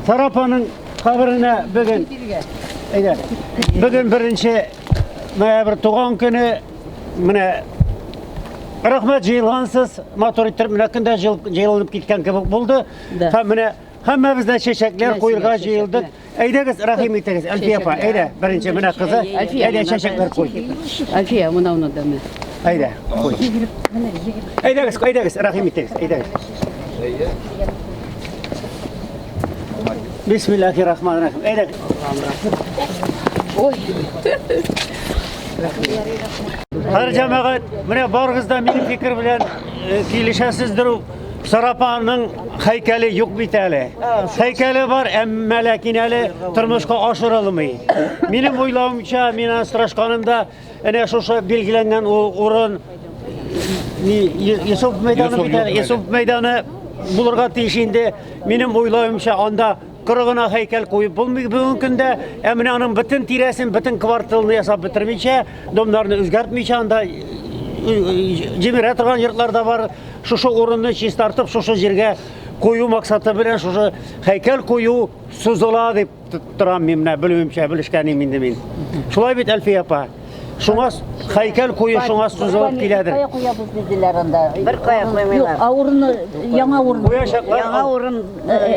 Сара апаның каберенә бүген әйдә. Бүген 1 ноябрь, туган көне. Менә рәхмәт, җыелгансыз, матур итеп менә көндә җыелып киткән кебек булды. Да. Һәм менә һәммәбез дә чәчәкләр Менә куярга сезгә җыелдык. Әйдәгез, рәхим итегез, Әлфия апа, әйдә, беренче менә кызы. Әлфия, Әйдә, чәчәкләр куй. Әлфия, моны да менә. Әйдә, куй. Әйдәгез, әйдәгез, рәхим итегез, әйдәгез. Бисмиллахир-рахманир-рахим. Әйдә. Ой. Хәер, җәмәгать, менә барыгыз да минем фикер белән килешәсездер ул. Сара апаның һәйкәле юк бит әле. Һәйкәле бар, әмма ләкин әле тормышка ашырылмый. Минем уйлавымча, мин аны сорашканымда, әнә шушы билгеләнгән ул урын ни, Йосыф мәйданы бит әле, Йосыф мәйданы булырга тиеш инде. Минем уйлавымча, анда коры гына һәйкәл куеп булмый бүгенге көндә. Ә менә аның бөтен тирәсен, бөтен кварталны ясап бетермичә, домнарны үзгәртмичә, анда җимерә торган йортлар да бар. Шушы урынны чистартып, шушы җиргә кую максаты белән шушы һәйкәл кую сузыла дип торам мин, менә белүемчә, белешкәнем инде мин. Шулай бит, Әлфия апа? Шуңа һәйкәл кую шуңа сузылып киләдер. Кая куябыз диделәр анда. Бер кая куймыйлар. Юк, а урыны, яңа урын. Куячаклар. Яңа урын,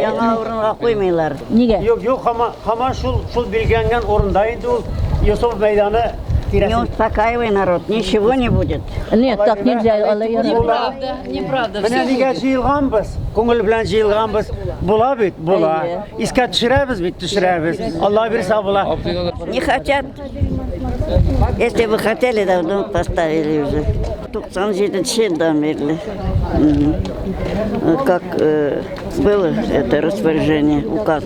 яңа урынга куймыйлар. Нигә? Юк, юк, һаман, һаман шул билгеләнгән урында инде ул Йосыф мәйданы Не тирәсендә. успокаивай народ, ничего не будет. Нет, так нельзя, алай ярамый. Неправда, неправда. Менә Все нигә будет. җыелганбыз? Күңел белән җыелганбыз. Була бит, була. Искә төшерәбез бит, төшерәбез. Алла бирсә, була. Не хотят. Если бы хотели, давно поставили уже. 97 елдан бирле. Как было это распоряжение, указ.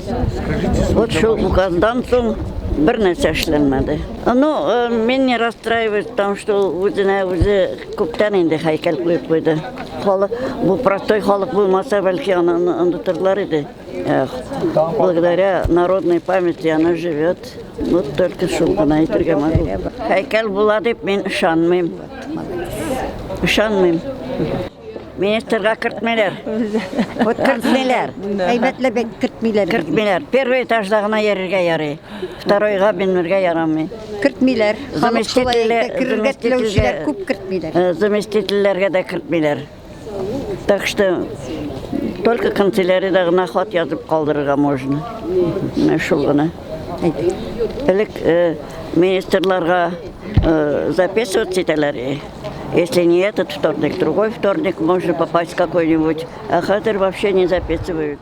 Вот шул указдан соң бер нәрсә эшләнмәде. Ну, мин не расстраиваюсь, потому что үзенә үзе күптән инде һәйкәл куеп куйды. Халык, бу простой халык булмаса, бәлки аны онытырлар иде. Эх, благодаря народной памяти она живет. Вот только шул гына әйтергә могу. Һәйкәл була дип мин ышанмыйм. Ышанмыйм. Министрга кертмиләр. Вот кертмиләр. Әйбәтләп кертмиләр. Кертмиләр. Первый этажда гына йөрергә ярый. Второйга менергә ярамый. Кертмиләр. Халык шулай Заместителе- әйтә, керергә теләүчеләр күп, кертмиләр. Заместительләргә дә кертмиләр. Так что только канцелярияда гына хат язып калдырырга можно. Менә шул гына. Элек министрларга записываться итәләр. Если не этот вторник, другой вторник можно попасть какой-нибудь. А хәзер вообще не записывают.